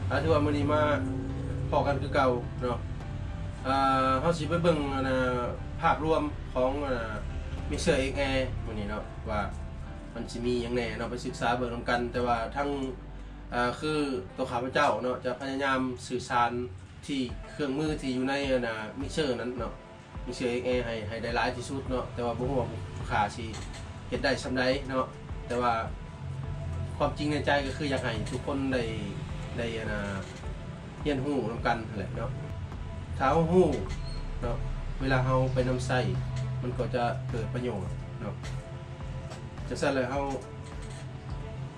ອ່າ ຖືວ່າມື້ນີ້ມາພໍ້ກັນຄືເກົ່າເນາະ. ອ່າ ເຮົາຊິໄປເບິ່ງ ອັນນ່າ ພາບລວມຂອງ ອັນນ່າ Mixer X Air ມື້ນີ້ເນາະ ວ່າມັນຊິມີຫຍັງແດ່ເນາະ ໄປສຶກສາເບິ່ງນຳກັນ. ແຕ່ວ່າທັງ ອ່າ ຄືຕົວຂ້າພະເຈົ້າເນາະ ຈະພະຍາຍາມສື່ສານທີ່ເຄື່ອງມືທີ່ຢູ່ໃນ ອັນນ່າ Mixer ນັ້ນເນາະ Mixer X Air ໃຫ້ ໃຫ້ໄດ້ຫຼາຍທີ່ສຸດເນາະ. ແຕ່ວ່າບໍ່ຮູ້ວ່າຜູ້ຂ້າຊິເຮັດໄດ້ສ່ຳໃດເນາະ. ແຕ່ວ່າຄວາມຈິງໃນໃຈກໍຄືຢາກໃຫ້ທຸກຄົນໄດ້ ໄດ້ ອັນນ່າ ຮຽນຮູ້ນຳກັນຫັ້ນແຫຼະເນາະ. ຖ້າເຮົາຮູ້ເນາະ ເວລາເຮົາໄປນຳໃຊ້ ມັນກໍຈະເກີດປະໂຫຍດເນາະ. ຈັ່ງຊັ້ນແລ້ວເຮົາ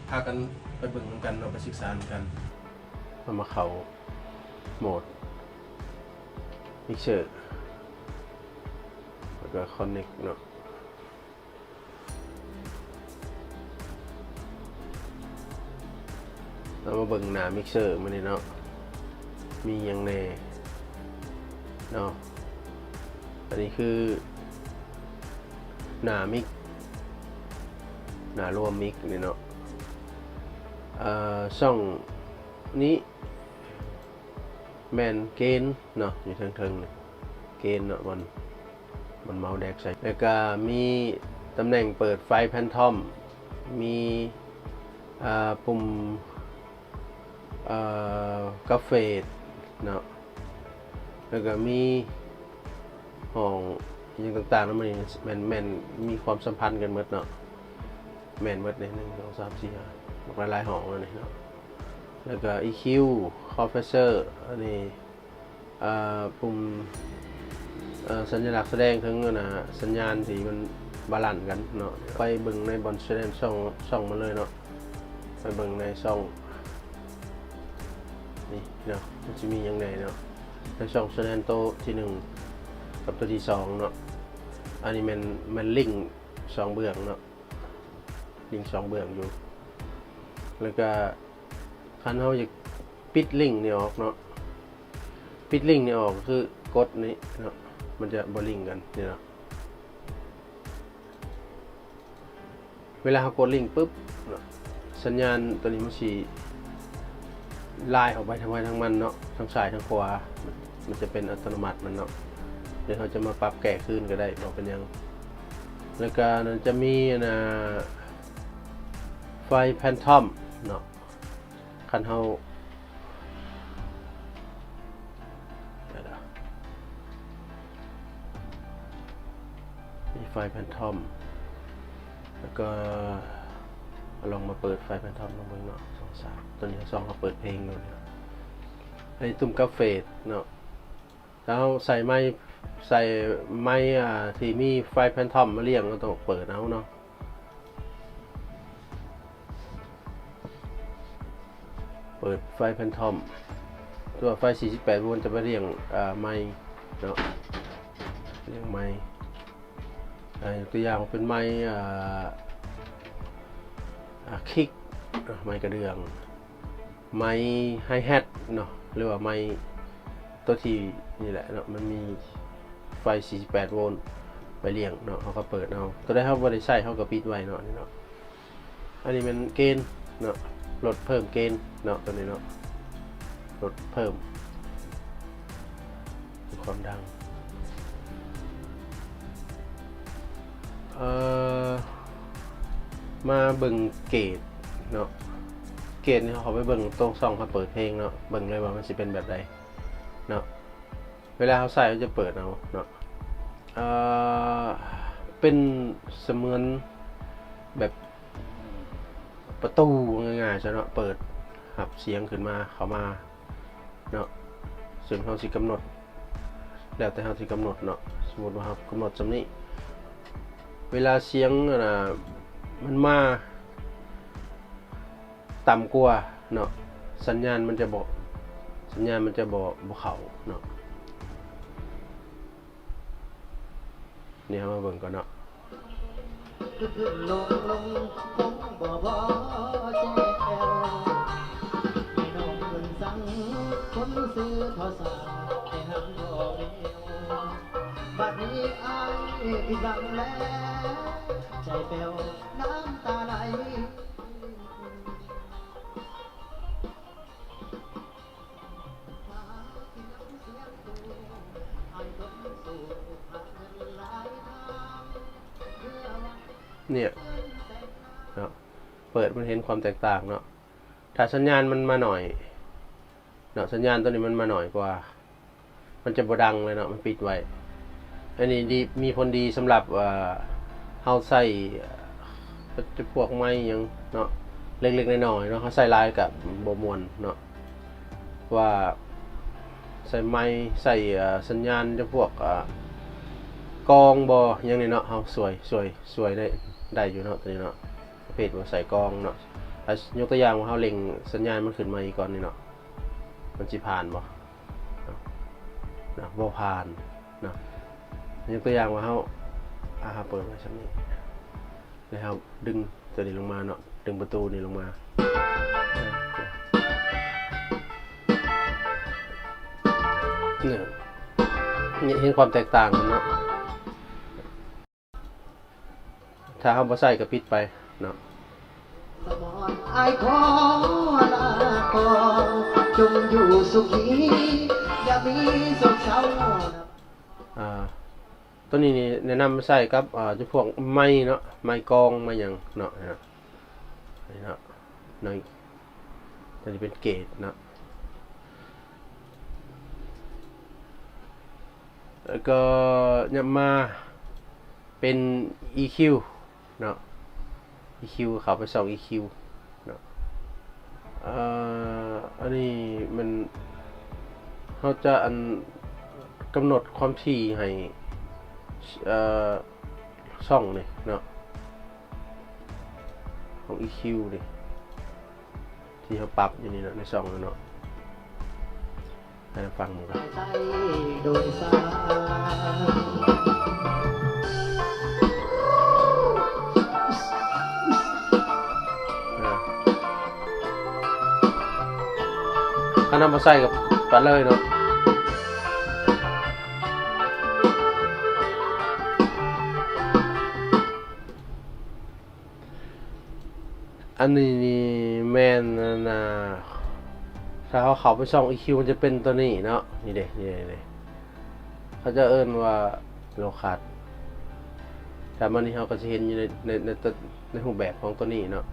ພາກັນໄປເບິ່ງນຳກັນເນາະ ໄປສຶກສານຳກັນ. ເຮົາມາເຂົ້າໂໝດ Mixer ແລ້ວກໍ Connect ເນາະ. ເຮົາມາເບິ່ງໜ້າ Mixer ມື້ນີ້ເນາະ ມີຫຍັງແດ່ເນາະ. ອັນນີ້ຄືໜ້າ Mix ໜ້າລວມ Mix ນີ້ເນາະ. ເອີ ຊ່ອງນີ້ ແມ່ນເກນເນາະ ຢູ່ເທິງໆນີ້ ເກນເນາະ ບ່ອນ ບ່ອນເມົາແດກໃສ່. ແລ້ວກະມີຕຳແໜ່ງເປີດໄຟ Phantom ມີ ອ່າ ປຸ່ມ ເອີ ກາເຟດເນາະ. ແລ້ວກະມີຫ້ອງຫຍັງຕ່າງໆນຳ ມັນແມ່ນ ແມ່ນມີຄວາມສຳພັນກັນໝົດເນາະ. ແມ່ນໝົດເດ້ ໜຶ່ງ ສອງ ສາມ ສີ່ ຫ້າ ບັກຫຼາຍໆຫ້ອງເລີຍເນາະ. ແລ້ວກໍ ອີຄິວ ຄອມເພຣສເຊີ ອັນນີ້ ເອີ ປຸ່ມ ເອີ ສັນຍະລັກສະແດງເຖິງ ອັນນ່າ ສັນຍານທີ່ມັນບາລານກັນເນາະ. ໄປເບິ່ງໃນບ່ອນສະແດງຊ່ອງ ຊ່ອງມັນເລີຍເນາະ. ໄປເບິ່ງໃນຊ່ອງນີ້ເນາະ ມັນຊິມີຫຍັງແດ່ເນາະ. ໃນຊ່ອງສະແດງໂຕທີໜຶ່ງກັບໂຕທີສອງເນາະ. ອັນນີ້ແມ່ນ ແມ່ນລິ້ງສອງເບື້ອງເນາະ. ລິ້ງສອງເບື້ອງຢູ່. ແລ້ວກະຄັນເຮົາຢາກປິດລິ້ງນີ້ອອກເນາະ ປິດລິ້ງນີ້ອອກກໍຄືກົດນີ້ເນາະ ມັນຈະບໍ່ລິ້ງກັນນີ້ເນາະ. ເວລາເຮົາກົດລິ້ງປຶບເນາະ ສັນຍານໂຕນີ້ມັນຊິ ລາຍອອກໄປທາງໃຜທາງມັນເນາະ ທາງຊ້າຍທາງຂວາ ມັນຈະເປັນອັດຕະໂນມັດມັນເນາະ. ດຽວເຮົາຈະມາປັບແກ້ຄືນກໍໄດ້ ບໍ່ເປັນຫຍັງ. ແລ້ວກະນັ້ນຈະມີ ອັນນ່າ ໄຟ Phantom ເນາະ. ຄັນເຮົາ ມີໄຟ Phantom ແລ້ວກໍລອງມາເປີດໄຟ Phantom ລອງເບິ່ງເນາະ ສອງ ສາມ ຕອນນີ້ຊ່ອງເຮົາເປີດເພງຢູ່ເນາະ. ໃນຕຸ່ມກາເຟດເນາະ ຖ້າເຮົາໃສ່ໄມ ໃສ່ໄມ ອ່າ ທີ່ມີໄຟ Phantom ມາລ້ຽງ ເຮົາຕ້ອງເປີດເອົາເນາະ. ເປີດໄຟ Phantom ຕົວໄຟສີ່ສິບແປດໂວນຈະໄປລ້ຽງ ເອີ ໄມເນາະ ລ້ຽງໄມ. ເອີ ຍົກຕົວຢ່າງເປັນໄມ ເອີ ເອີ ຄິກ ເນາະ ໄມກະເດື່ອງ ໄມ Hi-Hat ເນາະ ຫຼືວ່າໄມ ຕົວທີ່ນີ້ແຫຼະເນາະ ມັນມີໄຟສີ່ສິບແປດໂວນໄປລ້ຽງເນາະ. ເຮົາກໍເປີດເອົາ ຕົວໃດເຮົາບໍ່ໄດ້ໃຊ້ ເຮົາກໍປິດໄວ້ເນາະ ນີ້ເນາະ. ອັນນີ້ແມ່ນເກນເນາະ ລົດເພີ່ມເກນເນາະ ຕົວນີ້ເນາະ ລົດເພີ່ມຄວາມດັງ. ເອີ ມາເບິ່ງເກດເນາະ ເກດນີ້ເຮົາເຂົ້າໄປເບິ່ງຕົງຊ່ອງເຮົາເປີດເພງເນາະ ເບິ່ງເລີຍວ່າມັນຊິເປັນແບບໃດເນາະ. ເວລາເຮົາໃສ່ ເຮົາຈະເປີດເອົາເນາະ ເອີ ເປັນສະເໝືອນແບບປະຕູ ເວົ້າງ່າຍໆຊະເນາະ ເປີດຮັບສຽງຂຶ້ນມາ ເຂົ້າມາ ເນາະ ເຊິ່ງເຮົາຊິກຳນົດ ແລ້ວແຕ່ເຮົາຊິກຳນົດເນາະ. ສົມມຸດວ່າເຮົາກຳນົດສ່ຳນີ້ ເວລາສຽງ ອັນນ່າ ມັນມາຕ່ຳກວ່າເນາະ ສັນຍານມັນຈະບໍ່ ສັນຍານມັນຈະບໍ່ ບໍ່ເຂົ້າເນາະ. ນີ້ເຮົາມາເບິ່ງກ່ອນເນາະ. ບັດນີ້ອ້າຍຄືສັງແລ ໃຈແປ້ວນ້ຳຕາໄຫຼ. ນີ້ເນາະ ເປີດມັນເຫັນຄວາມແຕກຕ່າງເນາະ. ຖ້າສັນຍານມັນມາໜ້ອຍເນາະ ສັນຍານໂຕນີ້ມັນມາໜ້ອຍກວ່າ ມັນຈະບໍ່ດັງເລີຍເນາະ ມັນປິດໄວ້. ອັນນີ້ດີ ມີຜົນດີສຳລັບ ເອີ ເຮົາໃຊ້ ເອີ ຈຳພວກໄມຫຍັງເນາະ ເລັກໆນ້ອຍໆເນາະ ເຮົາໃຊ້ຫຼາຍກະບໍ່ມ່ວນເນາະ ວ່າໃຊ້ໄມ ໃຊ້ ເອີ ສັນຍານຈຳພວກ ເອີ ກອງບໍຫຍັງນີ້ເນາະ ເຮົາຊ່ວຍ ຊ່ວຍ ຊ່ວຍໄດ້ ໄດ້ຢູ່ເນາະ ໂຕນີ້ເນາະ ປະເພດວ່າໃສ່ກອງເນາະ. ຖ້າຍົກຕົວຢ່າງວ່າເຮົາເລັ່ງສັນຍານມັນຂຶ້ນມາອີກກ່ອນນີ້ເນາະ ມັນຊິຜ່ານບໍ່? ເນາະ ບໍ່ຜ່ານເນາະ. ຍົກຕົວຢ່າງວ່າເຮົາ ອາ ເຮົາເປີດໄວ້ສ່ຳນີ້ ແລ້ວເຮົາດຶງຕົວນີ້ລົງມາເນາະ ດຶງປະຕູນີ້ລົງມາ ນີ້ ເຫັນຄວາມແຕກຕ່າງເນາະ. ຖ້າເຮົາບໍ່ໃຊ້ກໍປິດໄປເນາະ. ອ້າຍຂໍລາກ່ອນ ຈົ່ງຢູ່ສຸຂີ ຢ່າມີໂສກເສົ້າ. ອ່າ ຕົວນີ້ນີ້ແນະນຳໃຊ້ກັບ ອ່າ ຈຳພວກໄມເນາະ ໄມກອງ ໄມຫຍັງເນາະ ນີ້ເນາະ ນີ້ເນາະ ໃນ ຕົວນີ້ເປັນເກດເນາະ. ແລ້ວກໍຫຍັບມາເປັນອີຄິວເນາະ ອີຄິວ ເຂົ້າໄປຊ່ອງອີຄິວເນາະ. ເອີ ອັນນີ້ມັນ ເຮົາຈະ ອັນ ກຳນົດຄວາມຖີ່ໃຫ້ ເອີ ຊ່ອງນີ້ເນາະ ຂອງອີຄິວນີ້ ທີ່ເຮົາປັບຢູ່ນີ້ເນາະ ໃນຊ່ອງນັ້ນເນາະ ໃຫ້ລອງຟັງເບິ່ງກ່ອນ. ອ່າ ຄັນເຮົາບໍ່ໃສ່ກໍປະເລີຍເນາະ. ອັນນີ້ນີ້ແມ່ນ ອັນນ່າ ຖ້າເຮົາເຂົ້າໄປຊ່ອງອີຄິວ ມັນຈະເປັນຕົວນີ້ເນາະ ນີ້ເດ້ ນີ້ເດ້ ນີ້ເດ້ ເຂົາຈະເອີ້ນວ່າໂລຄັດ. ຖ້າມານີ້ເຮົາກໍຊິເຫັນຢູ່ໃນ ໃນ ໃນ ໃນຮູບແບບຂອງຕົວນີ້ເນາະ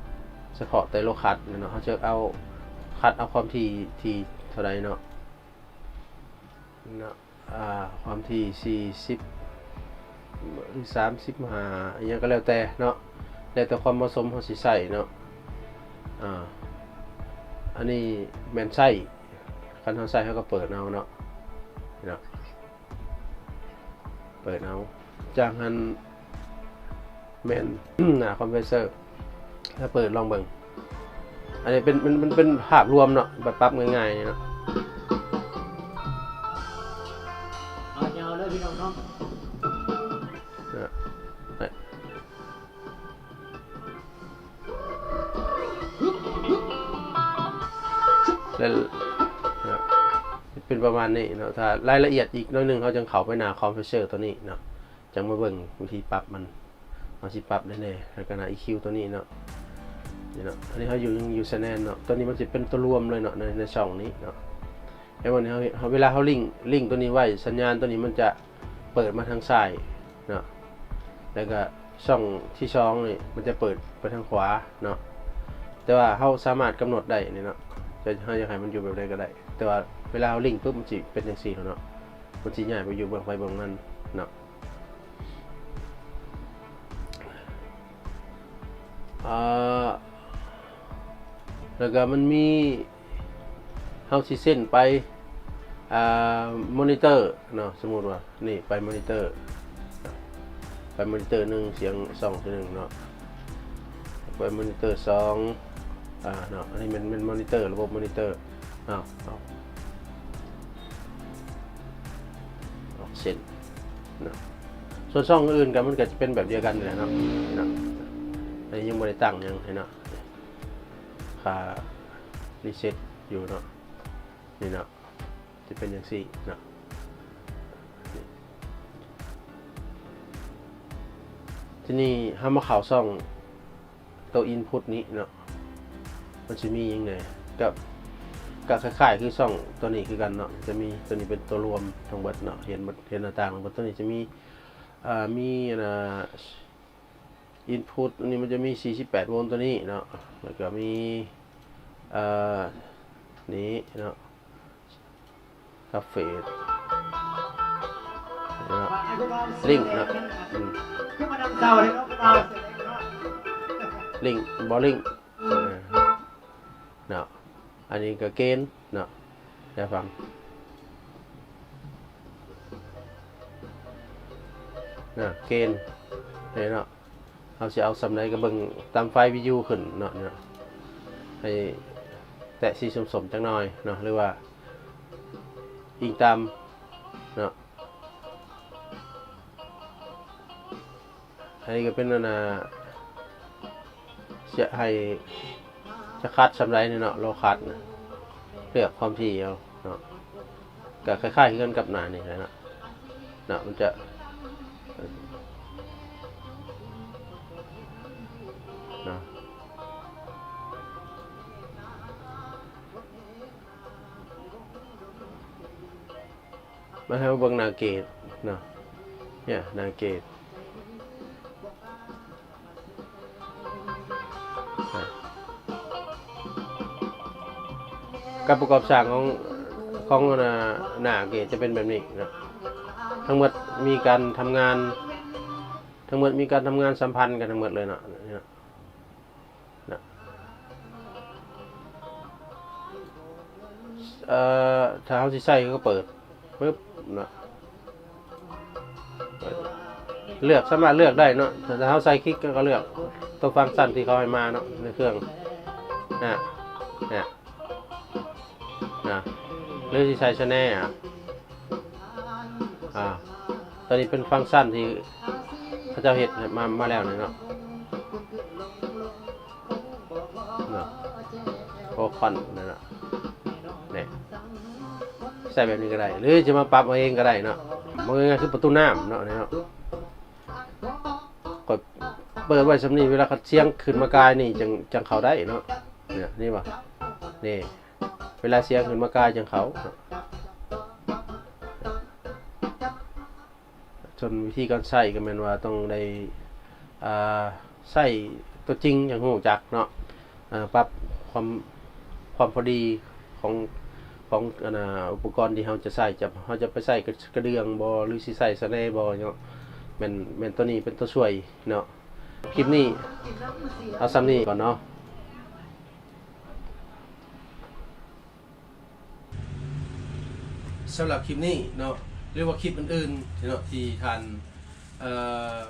ສະເພາະແຕ່ໂລຄັດເນາະ ເຮົາຈະເອົາ ຄັດເອົາຄວາມຖີ່ ຖີ່ເທົ່າໃດເນາະ ເນາະ. ອ່າ ຄວາມຖີ່ສີ່ສິບ ຫຼື ສາມສິບຫ້າ ອີ່ຫຍັງກໍແລ້ວແຕ່ເນາະ ແລ້ວແຕ່ຄວາມເໝາະສົມເຮົາຊິໃຊ້ເນາະ. ອ່າ ອັນນີ້ແມ່ນໃຊ້ ຄັນເຮົາໃຊ້ເຮົາກໍເປີດເອົາເນາະ ເນາະ ເປີດເອົາ. ຈາກຫັ້ນ ແມ່ນ ໜ້າຄອມເພຣສເຊີ ຖ້າເປີດລອງເບິ່ງ ອັນນີ້ເປັນ ມັນ ມັນເປັນພາບລວມເນາະ ແບບປັບງ່າຍໆນີ້ເນາະ ເອົາຍາວເລີຍພີ່ນ້ອງເນາະ ເນາະ ແລ້ວ ເນາະ ເປັນປະມານນີ້ເນາະ. ຖ້າລາຍລະອຽດອີກໜ້ອຍໜຶ່ງ ເຮົາຈຶ່ງເຂົ້າໄປໜ້າຄອມເພຣສເຊີຕົວນີ້ເນາະ ຈັ່ງມາເບິ່ງວິທີປັບມັນ ເຮົາຊິປັບໄດ້ແດ່ ແລ້ວກໍໜ້າອີຄິວຕົວນີ້ເນາະ ນີ້ເນາະ. ອັນນີ້ເຮົາຢູ່ ຍັງຢູ່ສະແນນເນາະ ຕົວນີ້ມັນຊິເປັນຕົວລວມເລີຍເນາະ ໃນ ໃນຊ່ອງນີ້ເນາະ. ແລ້ວວັນນີ້ເຮົາ ເຮົາ ເວລາເຮົາລິງ ລິງຕົວນີ້ໄວ້ ສັນຍານຕົວນີ້ມັນຈະເປີດມາທາງຊ້າຍເນາະ ແລ້ວກໍຊ່ອງທີສອງນີ້ມັນຈະເປີດໄປທາງຂວາເນາະ. ແຕ່ວ່າເຮົາສາມາດກຳນົດໄດ້ນີ້ເນາະ ຈະ ເຮົາຢາກໃຫ້ມັນຢູ່ແບບໃດກໍໄດ້ ແຕ່ວ່າເວລາເຮົາລິງປຶບ ມັນຊິເປັນຈັ່ງຊີ້ເນາະ ມັນຊິຍ້າຍໄປຢູ່ເບື້ອງໃຜເບື້ອງມັນເນາະ. ອ່າ ແລ້ວກໍມັນມີ ເຮົາຊິເຊັນໄປ ອ່າ ມອນິເຕີເນາະ ສົມມຸດວ່ານີ້ໄປມອນິເຕີ ໄປມອນິເຕີໜຶ່ງ ສຽງຊ່ອງທີໜຶ່ງເນາະ ໄປມອນິເຕີສອງ ອ່າ ເນາະ ອັນນີ້ແມ່ນ ແມ່ນມອນິເຕີ ລະບົບມອນິເຕີເນາະ ອອກ ອອກເຊັນເນາະ. ສ່ວນຊ່ອງອື່ນກໍ ມັນກໍຈະເປັນແບບດຽວກັນນີ້ແຫຼະເນາະ ເນາະ ອັນນີ້ຍັງບໍ່ໄດ້ຕັ້ງຫຍັງໃຫ້ເນາະ ຄ່າຣີເຊັດຢູ່ເນາະ ນີ້ເນາະ ຈະເປັນຈັ່ງຊີ້ເນາະ. ທີນີ້ເຮົາມາເຂົ້າຊ່ອງ ໂຕອິນພຸດນີ້ເນາະ ມັນຊິມີຫຍັງແດ່ ກະ ກະຄ້າຍໆຄືຊ່ອງໂຕນີ້ຄືກັນເນາະ ຈະມີໂຕນີ້ເປັນໂຕລວມທັງເບິດເນາະ ເຫັນໝົດ ເຫັນໜ້າຕ່າງເບິດ. ໂຕນີ້ຈະມີ ອ່າ ມີ ອັນນ່າ input ອັນນີ້ມັນຈະມີສີ່ສິບແປດໂວນຕົວນີ້ເນາະ ແລ້ວກໍມີ ເອີ ນີ້ເນາະ ກັບເຟດເນາະ ລິ້ງເນາະ ອືມ ລິ້ງ ບໍ່ລິ້ງ ເອີ ເນາະ ອັນນີ້ກໍເກນເນາະ ດຽວຟັງ ນະ ເກນ ເຫັນເນາະ ເຮົາຊິເອົາສ່ຳໃດກໍເບິ່ງຕາມໄຟລ໌ວິວຂຶ້ນເນາະ ເນາະ ໃຫ້ແຕະສີສົ້ມໆຈັກໜ່ອຍເນາະ ຫຼືວ່າອີງຕາມເນາະ. ອັນນີ້ກໍເປັນອັນນ່າ ຈະໃຫ້ ຈະຄັດສ່ຳໃດນີ້ເນາະ ໂລຄັດນະ ເລືອກຄວາມຖີ່ເອົາເນາະ ກໍຄ້າຍໆຄືກັນກັບໜ້ານີ້ແຫຼະເນາະ ເນາະ ມັນຈະ ເນາະ. ມາໃຫ້ເບິ່ງໜ້າເກດເນາະ ເນຍ ໜ້າເກດ ການປະກອບສ້າງຂອງ ຂອງ ອັນນ່າ ໜ້າເກດຈະເປັນແບບນີ້ເນາະ ທັງໝົດມີການທຳງານ ທັງໝົດມີການທຳງານສຳພັນກັນທັງໝົດເລີຍເນາະ ເນາະ. ເອີ ຖ້າເຮົາຊິໃສ່ ເຮົາກໍເປີດປຶບເນາະ ເລືອກ ສາມາດເລືອກໄດ້ເນາະ ຖ້າເຮົາໃສ່ຄລິກ ເຮົາກໍເລືອກຕົວຟັງຊັນທີ່ເຂົາໃຫ້ມາເນາະ ໃນເຄື່ອງ ນະ ນະ ນະ ຫຼືຊິໃສ່ສະແນ ອາ ຕົວນີ້ເປັນຟັງຊັນທີ່ເຂົາເຈົ້າເຮັດມາ ມາແລ້ວນີ້ເນາະ ເນາະ ໂອຄອນນັ້ນນະ ນີ້ ໃສ່ແບບນີ້ກໍໄດ້ ຫຼືຈະມາປັບເອົາເອງກໍໄດ້ເນາະ ເວົ້າງ່າຍໆຄືປະຕູນ້ຳເນາະ ນີ້ເນາະ ກະເປີດໄວ້ສ່ຳນີ້ ເວລາຄັນສຽງຂຶ້ນມາກາຍນີ້ ຈັ່ງ ຈັ່ງເຂົ້າໄດ້ເນາະ ນີ້ ນີ້ບໍ່ ນີ້ ເວລາສຽງຂຶ້ນມາກາຍຈັ່ງເຂົ້າ. ສ່ວນວິທີການໃຊ້ກໍແມ່ນວ່າຕ້ອງໄດ້ ອ່າ ໃຊ້ຕົວຈິງຈັ່ງຮູ້ຈັກເນາະ ອ່າ ປັບຄວາມ ຄວາມພໍດີຂອງ ຂອງ ອັນນ່າ ອຸປະກອນທີ່ເຮົາຈະໃຊ້ ຈະ ເຮົາຈະໄປໃຊ້ກະ ກະເດື່ອງບໍ່ ຫຼືຊິໃຊ້ສະແນບໍ່ເນາະ ແມ່ນ ແມ່ນຕົວນີ້ເປັນຕົວຊ່ວຍເນາະ. ຄລິບນີ້ເອົາສ່ຳນີ້ກ່ອນເນາະ. ສຳລັບຄລິບນີ້ເນາະ ຫຼືວ່າຄລິບອື່ນໆເນາະ ທີ່ທ່ານ ເອີ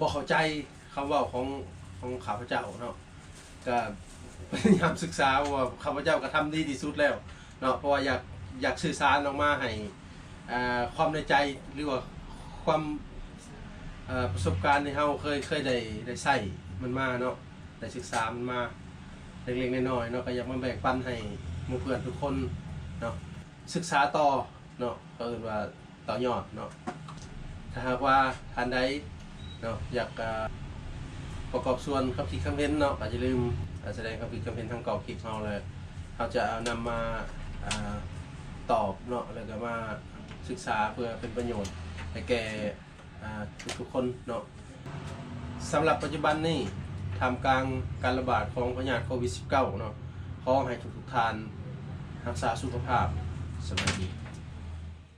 ບໍ່ເຂົ້າໃຈຄຳເວົ້າຂອງ ຂອງຂ້າພະເຈົ້າເນາະ ກະພະຍາຍາມສຶກສາ ເພາະວ່າຂ້າພະເຈົ້າກະທຳດີທີ່ສຸດແລ້ວເນາະ ເພາະວ່າຢາກ ຢາກສື່ສານອອກມາໃຫ້ ອ່າ ຄວາມໃນໃຈ ຫຼືວ່າຄວາມ ເອີ ປະສົບການທີ່ເຮົາເຄີຍ ເຄີຍໄດ້ ໄດ້ໃຊ້ມັນມາເນາະ ໄດ້ສຶກສາມັນມາເລັກໆນ້ອຍໆເນາະ ກໍຢາກມາແບ່ງປັນໃຫ້ໝູ່ເພື່ອນທຸກຄົນເນາະ ສຶກສາຕໍ່ເນາະ ກໍເອີ້ນວ່າຕໍ່ຍອດເນາະ. ຖ້າຫາກວ່າທ່ານໃດເນາະ ຢາກ ເອີ ປະກອບສ່ວນຄຳຄິດຄຳເຫັນເນາະ ກໍຢ່າລືມ ເອີ ສະແດງຄຳຄິດຄຳເຫັນທາງກ້ອງຄລິບເຮົາ ແລະ ເຮົາຈະເອົານຳມາ ເອີ ຕອບເນາະ ແລ້ວກໍມາສຶກສາເພື່ອເປັນປະໂຫຍດໃຫ້ແກ່ ອ່າ ທຸກໆຄົນເນາະ. ສຳລັບປັດຈຸບັນນີ້ ທ່າມກາງການລະບາດຂອງພະຍາດໂຄວິດສິບເກົ້າເນາະ ຂໍໃຫ້ທຸກໆທ່ານຮັກສາສຸຂະພາບ. ສະບາຍດີ.